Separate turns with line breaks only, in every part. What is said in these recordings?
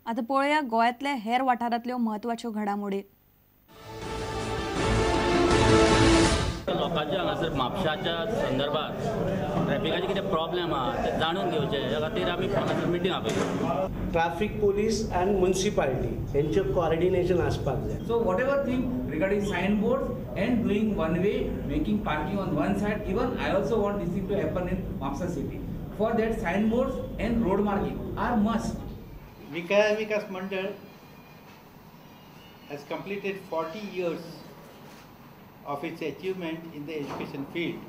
आतां पळोवया गोंयांतले हेर वाठारांतल्यो म्हत्वाच्यो घडामोडी।
लोकांच्या हांगासर म्हापशाच्या संदर्भात ट्रॅफिकाचे कितें प्रॉब्लेम आहा ते जाणून घेवचे ह्या खातीर आमी हांगासर मिटींग आपयली।
ट्रॅफिक पुलीस आनी म्युनिसिपालिटी हेंचे कोऑर्डिनेशन आसपाक जाय।
So whatever thing regarding sign board and doing one way, making parking on one side, even I also want this thing to happen in Mapusa city. For that sign boards and road marking are must.
Vikas Mandal has completed 40 years of its achievement in the education field.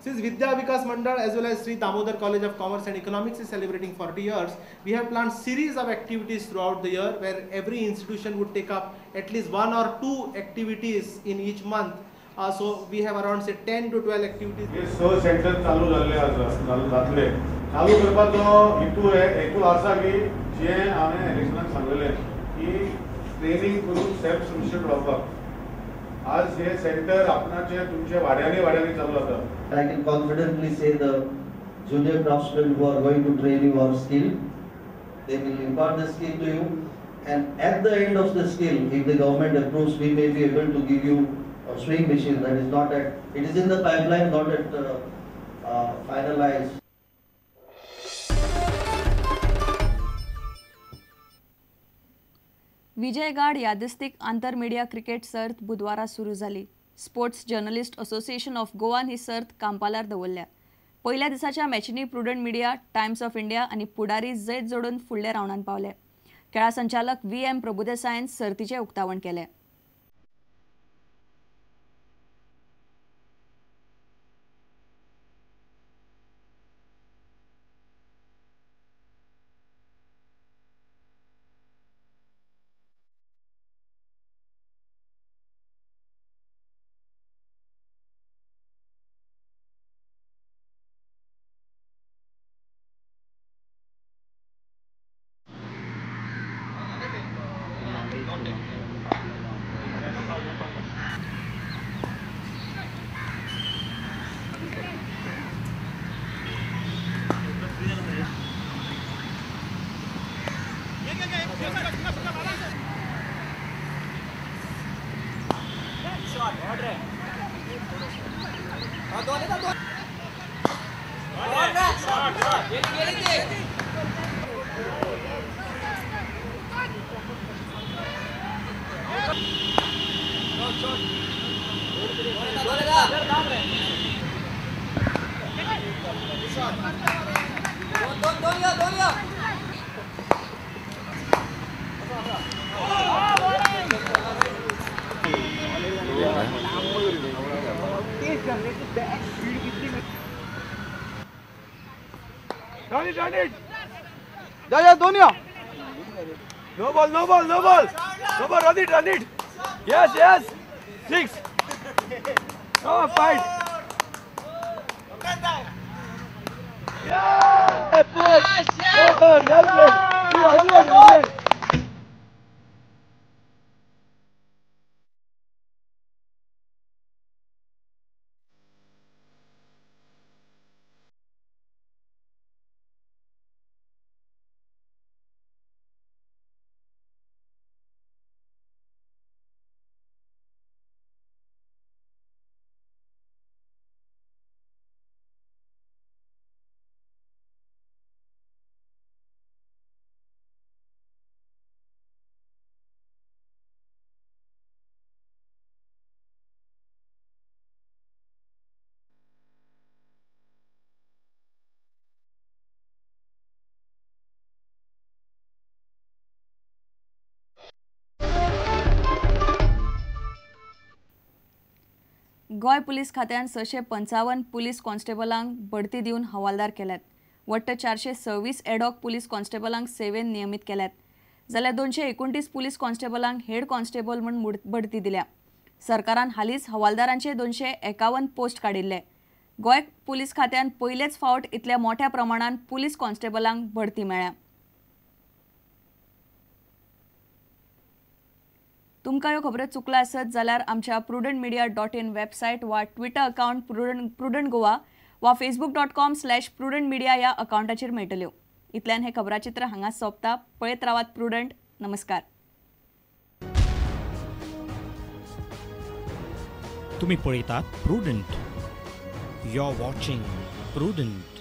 Since Vidya Vikas Mandal as well as Sri Damodar College of Commerce and Economics is celebrating 40 years, we have planned series of activities throughout the year where every institution would take up at least 1 or 2 activities in each month. So we have around say 10 to 12 activities.
हे 6 centre चालू जाल्ले आसा, जातले चालू करपाचो हेतू आसा की जे हांवें इलेक्शनाक सांगलेलें की ट्रेनिंग करून सेल्फ सफिशियंट रावपाक। आज हे सेंटर आपणाचे तुमचे वाड्यांनी वाड्यांनी चालू आसा।
I can confidently say the junior craftsmen who are going to train you are skilled. They will impart the skill to you, and at the end of the skill, if the government approves, we may be able to give you a sewing machine that is not at, it is in the pipeline, not at finalized.
Vijay Gad यादस्तिक आंतर media cricket सर्त बुधवारा सुरू जाली। Sports journalist association of गोवान ही सर्त कांपालार दवरल्या। पयल्या दिसाच्या मॅचींनी Prudent Media, Times of India आनी पुढारी जैत जोडून फुडल्या रावंडान पावले। खेळा संचालक VM प्रभुदेसायन सर्तीचें उक्तावण केलें।
No ball, no ball, no ball. No ball, run it, run it. Yes, yes. 6. Oh, fight. Yeah! Push. Oh, well played.
Goa police खात्यान 655 पुलीस कॉन्स्टेबलांक बढती दिवन हवालदार केल्यात। वट्ट 426 एडॉक पुलीस कॉन्स्टेबलांक सेवेन नियमीत केल्यात, जाल्यार 229 पुलीस कॉन्स्टेबलांक हेड कॉन्स्टेबल म्हूण बढती दिल्या। सरकारान हालींच हवालदारांचे 251 पोस्ट काडिल्ले। गोंय पुलीस खात्यान पयलेच फावट इतल्या मोठ्या प्रमाणान पुलीस कॉन्स्टेबलांक बढती मेळ्ळ्या। तुमकां ह्यो खबरो चुकला आसत जाल्यार आमच्या prudentmedia.in website वा ट्विटर अकाउंट प्रुडंट गोवा वा facebook.com/prudentmedia ह्या अकाउंटाचेर मेळटल्यो। इतल्यान हें खबराचित्र हांगा सोंपता। पळयत रावात प्रुडंट। नमस्कार.
तुम्ही पळयतात Prudent. You are watching Prudent.